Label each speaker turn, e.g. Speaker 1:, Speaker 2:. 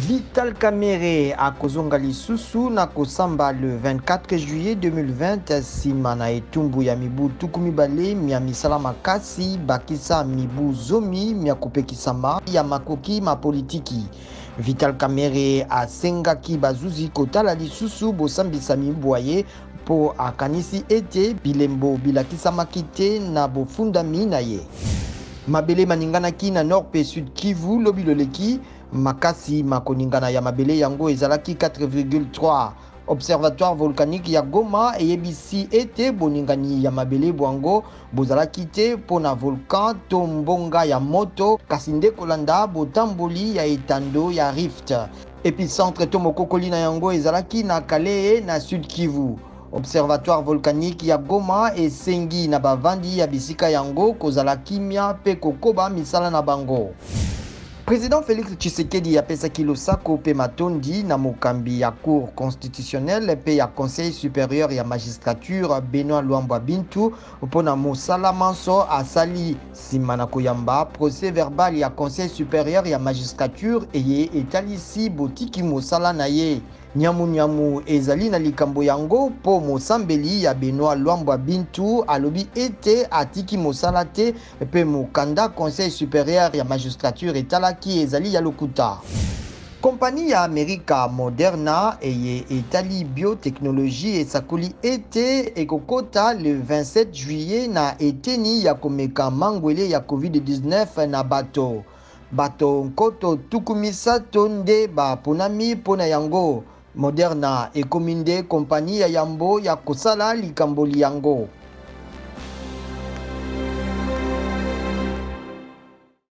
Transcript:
Speaker 1: Vital Kamerhe akozonga lisusu na kosamba le 24 juillet 2020 nsima na etumbu ya mibu 20 mya misala makasi bakisa mibu 10 mya kopekisama ya makoki ma politiki. Vital Kamerhe asengaki bazuzi kotala lisusu bosambisami bwa ye mpo akanisi ete bilembo bilakisamaki te na bofundami na ye. Mabele maninganaki na Nord mpe Sud Kivu lobi loleki. Makasi ma koningana ya mabele yango ezalaki 4,3. Observatoire volcanique ya Goma eyebisi ete boningani ya mabele bwango bozalaki te mpo na volcan to mbonga ya moto, kasi nde kolanda botamboli ya etando ya rift. Epicentre to mokokoli na yango ezalaki na Kalehe na Sud Kivu. Observatoire volcanique ya Goma esengi na bavandi ya bisika yango kozala kimia mpe kokoba misala na bango. President Felix Tshisekedi apesaki losako mpe matondi na mokambi ya Cour constitutionnelle mpe ya Conseil superieur ya magistrature Benoit Luambwa Bintu mpo na mosala manso asali nsima na koyamba procès verbal ya Conseil superieur ya magistrature eye etalisi botiki mosala na ye. Nyamunyamu ezali na likambo yango mpo mosambeli ya Benoit Luambwa Bintu alobi ete atiki mosala te mpe mokanda Conseil superieur ya magistrature etalaki ezali ya lokuta. Kompani ya Amerika Moderna eye etali biotechnologie esakoli ete ekokota le 27 juillet na eteni ya komeka mangwele ya Covid-19 na bato. Bato 30,000 nde baponami mpo na yango. Moderna ekomi nde kompani ya yambo ya kosala likambo lyango.